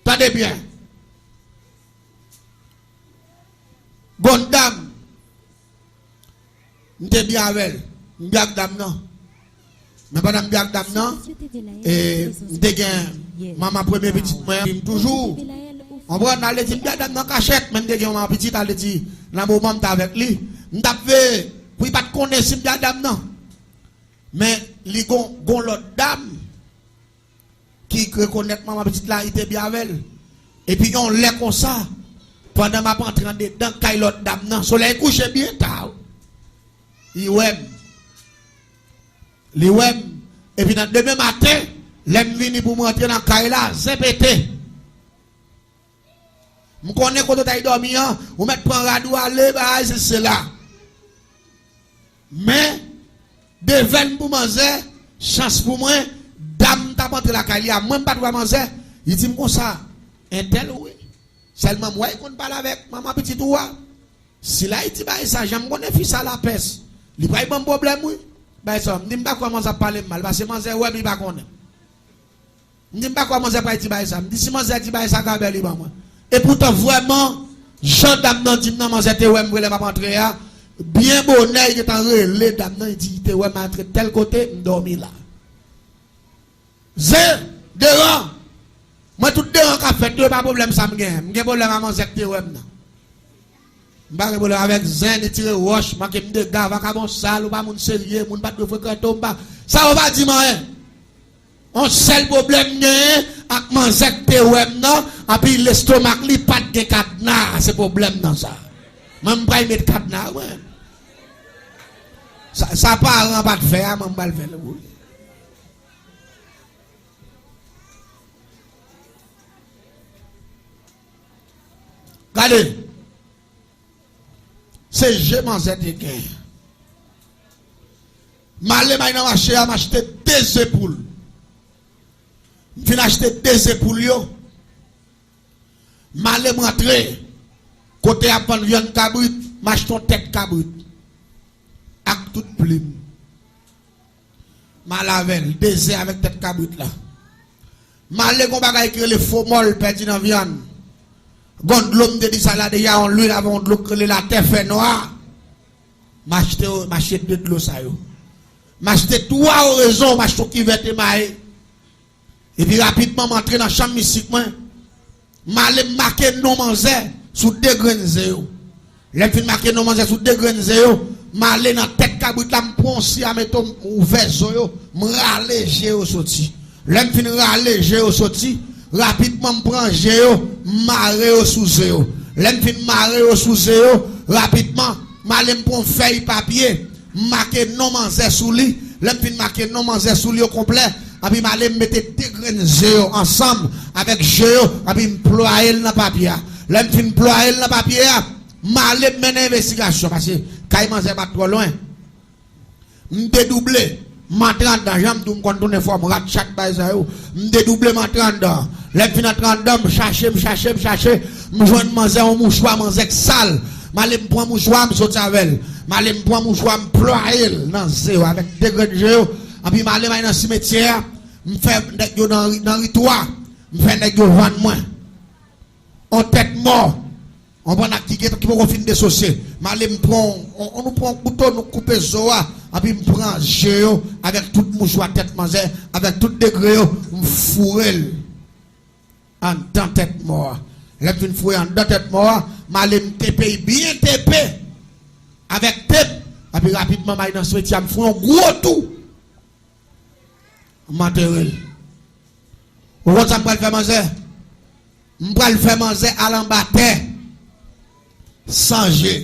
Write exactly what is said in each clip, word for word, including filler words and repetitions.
Tande byen. Gon dam, m te byen avè l. M byen ak dam nan. Men pandan m byen ak dam nan, e, m te gen manman premye pitit mwen, m toujou. Konprann, al di m byen ak dam nan kachèt, men m te gen manman pitit, al di nan moman m t avèk li. M t ap veye pou li pa t konnen si m byen ak dam nan. Men li gon, gon lòt dam ki rekonèt manman pitit la, li te byen avè l. Epi yon lè konsa, pandan m ap antre andedan kay lòt dam nan, solèy kouche byen ta, li wè m. Li wè m. Epi nan demen maten, lè m vini pou m rantre nan kay la, zen pete. M konnen kote w t al dòmi an, ou mèt pran rad ou ale, bay, se, se la. Men, devèn pou manzè, chans pou mwen, dam t ap antre lakay li a, mwen m pa t wè manzè, li di m konsa, entèl wi. Sèlman m wè l konn pale avèk manman pitit ou a. Si l al di bagay sa, jan m konnen fi sa lapès, li pral ban m pwoblèm wi. Bagay sa, m di m pa kwè manzè ap pale m mal, paske manzè wè m, li pa konnen. M di m pa kwè manzè pral di bagay sa. M di si manzè di bagay sa, gabè li ban mwen. Epoutan vrèman, jan dam nan di m nan, manzè te wè m vre lè m ap antre a. Byen bonè, li gentan rele dam nan, li di li te wè m antre tèl kote, m dòmi la. Zen, deran. Mwen tout deran k ap fèt yo, e pa pwoblèm sa m genyen. M gen pwoblèm a manzè k te wè m nan. M pa gen pwoblèm avèk zen, li tire wòch, manke m dega, vakabon sal, ou pa moun serye, moun pa t dwe frekante w, m pa. Sa yo pa di m anyen. On sèl pwoblèm m genyen ak manzè k te wè m nan, anpi lestomak li pa t gen kadna, se pwoblèm nan sa. Mwen m pral met kadna, mwen. Sa, sa paran pa t fè a, mwen m pral fè l pou li. Gade. Se je manzè te gen. M ale, m al nan mache a, m achte de ze poul. M fin achte de ze poul yo. M ale, m rantre kote y ap vann vyann kabrit, m achte yon tèt kabrit ak tout plim. M al avè l, de ze avèk tèt kabrit la. M ale, gon bagay ki rele fomòl pèdi nan vyann. Gon dlo, m te di sa la deja, yon lwil avè yon dlo ki rele latè fè nwa. M achte, m achte de dlo sa yo. M achte twa orezon, m achte yon kivèt emaye. Epi rapidman, m antre nan chanm mistik mwen. M ale, m make non manzè sou de grenn ze yo. Lè m fin make non manzè sou de grenn ze yo, m ale nan tèt kabrit la, m pran yon si a meto, m ouvè zo yo, m rale je yo soti. Lè m fin rale je yo soti, rapidman m pran je yo, m mare yo sou ze yo. Lè m fin mare yo sou ze yo, rapidman, m ale m pran yon fèy papye, m make non manzè sou li. Lè m fin make non manzè sou li okonplè, anpi m ale m mete de grenn ze yo ansanm avèk je yo, anpi m plwaye l nan papye a. Lè m fin plwaye l nan papye a, m ale m mennen envestigasyon, paske kay manzè pa t twò lwen. M dedouble, m antre anndan, jan m di w m konn tounen fò m rat chat bay sa yo. M dedouble, m antre anndan. Lè m fin antre anndan, m chache, m chache, m chache, m jwenn manzè yon mouchwa, manzè k sal. M ale m pran mouchwa, m soti avè l. M ale m pran mouchwa, m plwaye l nan ze yo avèk de grenn je yo. Anpi m ale m al nan simetyè a, m fè nèg yo nan, nan ritwa, m fè nèg yo vann mwen. On tèt mò, on bann ak ki gentan ki poko fin desosye. M ale m pran, on, on, nou pran kouto, nou koupe zo a, anpi m pran je yo avèk tout mouchwa tèt manzè, avèk tout degre yo, m foure l anndan tèt mò a. Lè m fin foure anndan tèt mò a, m ale m tepe l byen tepe avèk tep, anpi rapidman m ale nan simetyè a, m fè yon gwo tou. M antere l. Ou konn sa m pral fè manzè? M pral fè manzè al anba tè san je.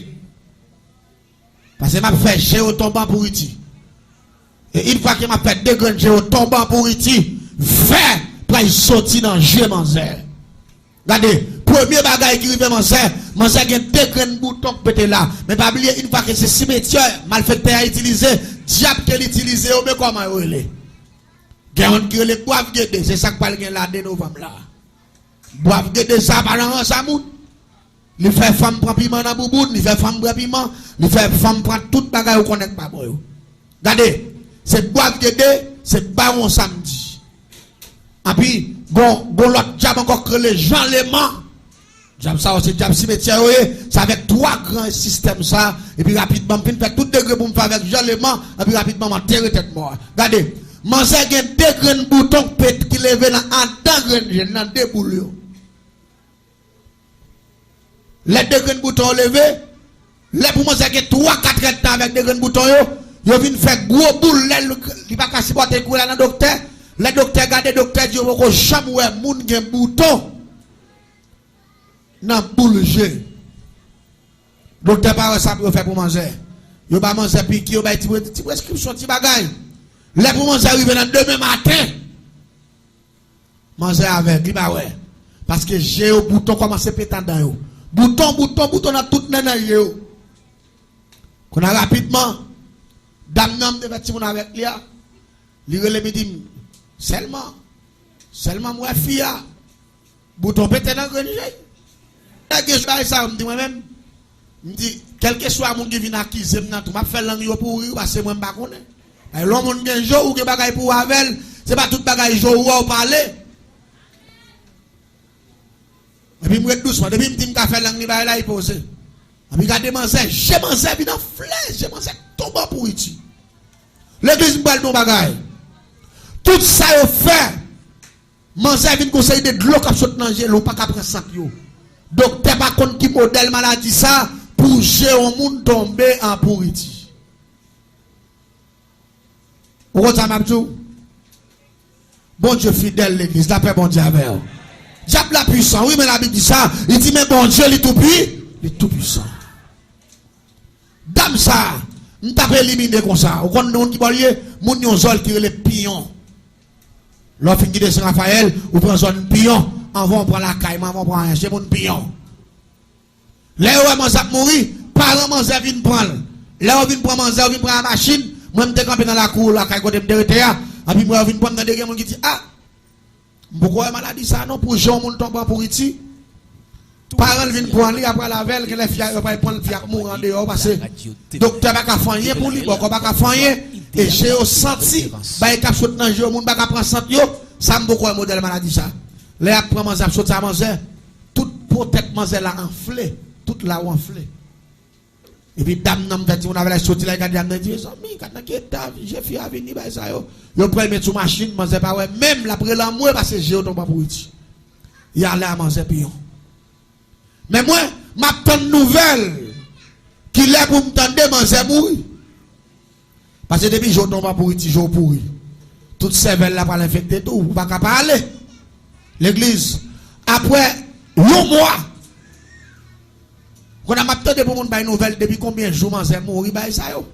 Paske m ap fè je yo tonbe an pouriti. E yon fwa ke m ap fè de grenn je yo tonbe an pouriti, fè pral soti nan je manzè. Gade, premye bagay ki rive manzè, manzè gen de grenn bouton k pete la. Men pa bliye, yon fwa ke se simetyè malfektè a itilize, dyab ke l itilize yo, men kòman yo rele? Gen youn ki rele Bwav Gede, se sa k pral gen la de novanm la. Bwav Gede sa pa nan rans a moun. Li fè fanm pran piman nan bouboun, li fè fanm bwè piman, li fè fanm pran tout bagay ou konnen k pa bon yo. Gade, se Bwav Gede, se Bawon Samdi. Anpi, Gon, gon lòt dyab ankò k rele Jan Leman. Dyab sa yo se dyab simetyè yo ye. Se avèk twa gran sistèm sa. Epi rapidman, m fin fè tout degre pou m fè avèk Jan Leman. Epi rapidman, m antere tèt mò a. Gade, manzè gen de grenn bouton k pete, ki leve nan anndan grenn je l, nan de boul yo. Lè de grenn bouton yo leve, lè pou manzè gen twa, kat èdtan avèk de grenn bouton yo, yo vin fè gwo boul. Lè l, li pa ka sipòte l, kouri al nan doktè. Lè doktè gade, doktè di yo poko janm wè moun gen bouton nan boul je. Doktè pa wè sa pou yo fè pou manzè. Yo ba manzè piki, yo bay ti, ti preskripsyon, ti bagay. Lè pou manzè rive nan demen maten, manzè avèg, li pa wè. Paske je yo, bouton kòmanse pete anndan yo. Bouton, bouton, bouton nan tout nen nan je yo. Kounye a rapidman, dam nan m te fè timoun avèk li a, li rele m, li di m, sèlman, sèlman m wè fi a, bouton pete nan grenn je l. Lè gen bagay sa yo, m di mwen menm, m di, kèlkeswa moun ki vin akize m nan tou, m ap fè lang yo pouri, paske mwen m pa konnen. Lè yon moun gen je w, ou gen bagay pou w avè l, se pa tout bagay je w wè w pale. Epi m ret dousman. Depi m di m ka fè lang li bay la, li poze. Epi gade manzè, je manzè vin anfle, je manzè tonbe an pouriti. Legliz, m pral di w yon bagay. Tout sa yo fè, manzè vin gon seri de dlo k ap sot nan je l, ou pa ka pran sant yo. Doktè pa konn ki modèl maladi sa pou je yon moun tonbe an pouriti. Ou konn sa m ap di w? Bondye fidèl, legliz, lapè Bondye avè w. Dyab la pwisan, wi, men Labib di sa, li di, men Bondye, li tou pwi, li tou pwisan. Dam sa, m t ap elimine konsa. Ou konn moun ki bò l ye? Moun yon zòn ki rele Piyon. Lè w fin kite Sen Rafayèl, ou pran zòn Piyon, anvan w pran lakay mwen, anvan w pran anyen, se moun Piyon. Lè yo wè manzè ap mouri, paran manzè vin pran l. Lè yo vin pran manzè, yo vin pran machin, mwen m te kanpe nan lakou lakay kote m te rete a, epi m wè yo vin pran m, tande gen moun ki di, a, m poko wè maladi sa non, pou jan yon moun tonbe an pouriti. Paran l vin pran li, apre l avè l, genlè fi a, yo pral pran l, fi a ap mouri andeyò, paske doktè pa ka fè anyen pou li, bòkò pa ka fè anyen, e je yo santi, bagay k ap sot nan je yo, moun pa ka pran sant yo, sa m poko wè modèl maladi sa. Lè y ap pran manzè, ap soti a manzè, tout po tèt manzè la anfle, tout la w anfle. Epi dam nan m fè timoun avè l soti la, li gade dam nan, li di, mezanmi, gad nan ki eta je fi a vini, bagay sa yo. Yo pran l met sou machin, manzè pa wè menm, l ap rele anmwe paske je yo tonbe an pouriti. Y ale a manzè Piyon. Men mwen, m ap tann nouvèl kilè pou m tande manzè mouri. Paske depi je w tonbe an pouriti, je w pouri. Tout sèvèl la pral enfekte tou, ou pa ka pa ale. Legliz, apre yon mwa, kounye a m ap tande pou moun bay nouvèl depi konbyen jou manzè mouri, bagay sa yo.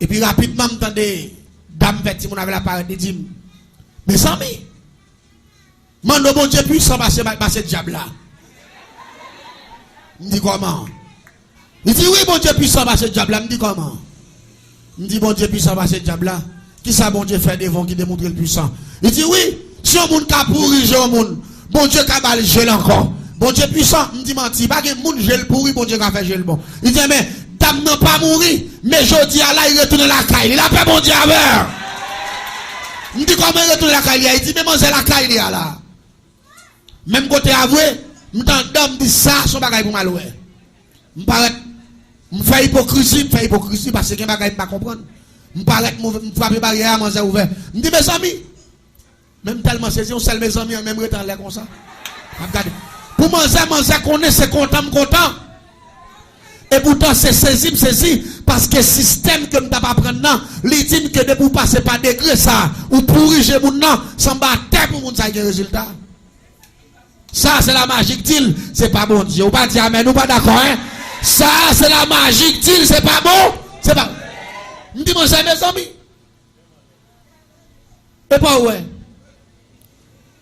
Epi rapidman, m tande dam fè timoun avè l ap parèt, li di m, mezanmi, mande w Bondye pwisan pase, pase dyab la. M di, kòman? Li di, wi, Bondye pwisan pase dyab la. M di, kòman? M di, Bondye pwisan pase dyab la. Kisa Bondye fè devan w ki demontre l pwisan? Li di, wi, si yon moun ka pouri je yon moun, Bondye ka ba l je l ankò. Bondye pwisan. M di, manti, pa gen moun je l pouri, Bondye ka fè je l bon. Li di, enben, dam nan pa mouri, men jodi a la, li retounen lakay li. Lapè Bondye avè w. M di, kòman li retounen lakay li a? Li di, men manzè lakay li a la. Menm kote a vre, m t anndan, m di, sa se yon bagay pou m al wè. M parèt, m fè ipokrizi, m fè ipokrizi, paske gen bagay m pa konprann. M parèt, m ouvè, m frape baryè a, manzè ouvè. M di, mezanmi, men m tèlman sezi, yon sèl mezanmi an menm rete anlè konsa. M ap gade. Pou manzè, manzè konnen se kontan m kontan. Epoutan, se sezi m sezi, paske sistèm ke m t ap aprann nan, li di m ke depi w pase pa degre sa, ou pouri je moun nan, sanba atè pou moun sa gen rezilta. Sa, se la maji k di l, se pa Bondye. Ou pa di amèn, ou pa dakò, en? Sa, se la maji k di l, se pa bon, se pa. M di, monchè, mezanmi. E pa w wè.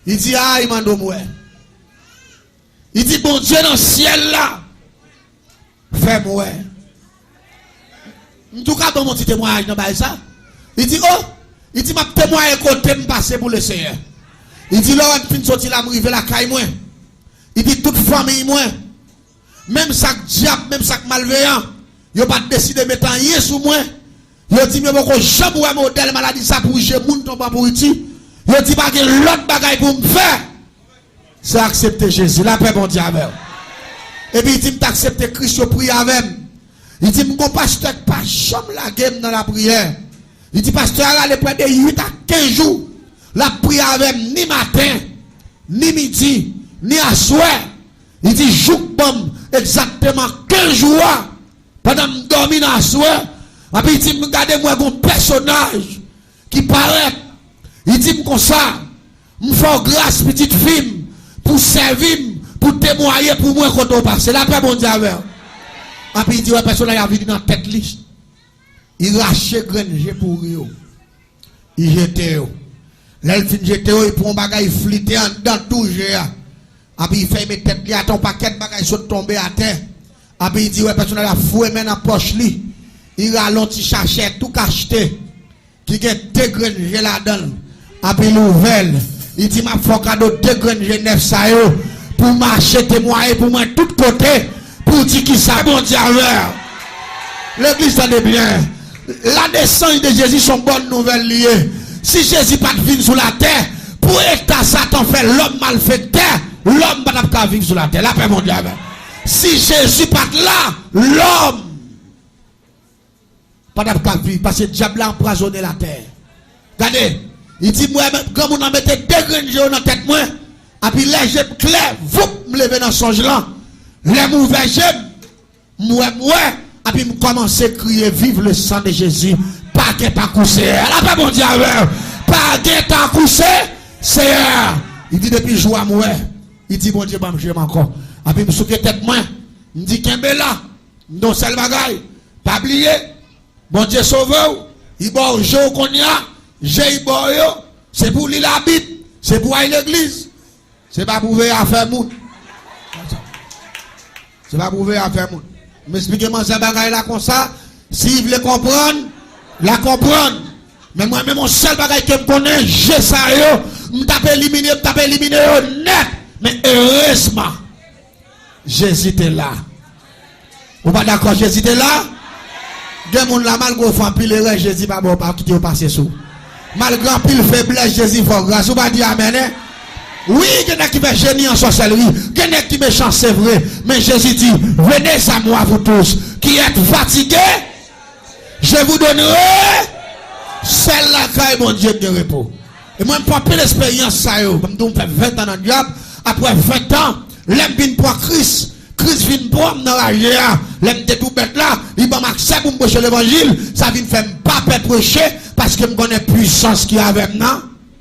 Li di, ay, mande w m wè. Li di, Bondye nan syèl la fè m wè. M tou ka ban m yon ti temwayaj nan bagay sa. Li di, o, li di, m ap temwaye kote m pase pou Lesenyè. Li di, lè w wè m fin soti la, m rive lakay mwen. Li di, tout fanmiy mwen, menm sa k dyab, menm sa k malveyan, yo pa t deside met anyen sou mwen. Yo di m yo poko janm wè modèl maladi sa pou je moun tonbe an pouriti. Yo di pa gen lòt bagay pou m fè. Se aksepte Jezi. Lapè Bondye avè w. Epi li di m t aksepte Kris, yo priye avè m. Li di m gon pastè k pa janm lage m nan lapriyè. Li di pastè a rale prè de uit a kenz jou. L ap priye avè m ni maten, ni midi, ni aswè. Li di jou k ban m egzakteman kenz jou a. Pandan m dòmi nan aswè, epi li di m gade m wè gon pèsonaj ki parèt. Li di m konsa, m fè w gras pitit fi m, pou w sèvi m, pou w temwaye pou mwen kote w pase. Lapè Bondye avè w. Epi li di wè pèsonaj la vini nan tèt li. Li rache grenn je pouri yo. Li jete yo. Lè l fin jete yo, li pran yon bagay, li flite anndan tou je a. Epi li fè l met tèt li atè, yon pakèt bagay sot tonbe atè. Epi li di wè pèsonaj la foure men nan pòch li. Li rale yon ti sachè tou kachte ki gen de grenn je ladan l. Epi l ouvè l. Li di m ap fè w kado de grenn je nèf sa yo pou w mache temwaye pou mwen tout kote. Pou w di kisa Bondye avè w. Legliz, tande byen. La naissance de Jésus se yon bòn nouvèl li ye. Si Jezi pa t vin sou latè, pou eta Satan fè lòm malfektè, lòm pa t ap ka viv sou latè. Lapè Bondye avè w. Si Jezi pa t la, lòm pa t ap ka viv, paske dyab la anpwazonnen latè. Gade, li di m wè granmoun nan mete de grenn je yo nan tèt mwen, epi lè je m klè, voup, m leve nan sonj lan. Lè m ouvè je m, m wè, m wè, epi m kòmanse kriye vive le sang de Jésus. Pa gen tankou Seyè. Lapè Bondye avè w. Pa gen tankou se Seyè. Li di depi jou a m wè. Li di Bondye ban m je m ankò. Epi m souke tèt mwen. M di kenbe la. M di yon sèl bagay. Pa bliye. Bondye sove w, li ba w je w kounye a, je li ba w yo, se pou w li Labib, se pou w al legliz. Se pa pou w veye afè moun. Se pa pou w veye afè moun. M esplike manzè bagay la konsa, si l vle konprann, l a konprann. Men mwen menm yon sèl bagay ke m konnen, je sa yo, m t ap elimine, m t ap elimine yo nèt. Men erezman, Jezi te la. Ou pa dakò Jezi te la? Gen moun la, malgre w fè anpil erè, Jezi pa ba w, pa kite yo pase sou. Malgre anpil feblès, Jezi fè w gras. Ou pa di amèn, en? Wi, gen nèg ki fè jeni an sòsèlri. Gen nèg ki mechan, se vre. Men Jezi di, venez à moi, vous tous qui êtes fatigués, je vous donnerai. Sèl lakay Bondye gen repo. E mwen, m fè anpil esperyans sa yo. Ban m di w, m fè ven tan nan dyab. Apre ven tan, lè m vin pran Kris, Kris vin pran m nan raje a. Lè m te tou bèt la, li ban m aksè pou m preche levanjil. Sa vin fè m pa pè preche, paske m konnen pwisans ki avè m nan.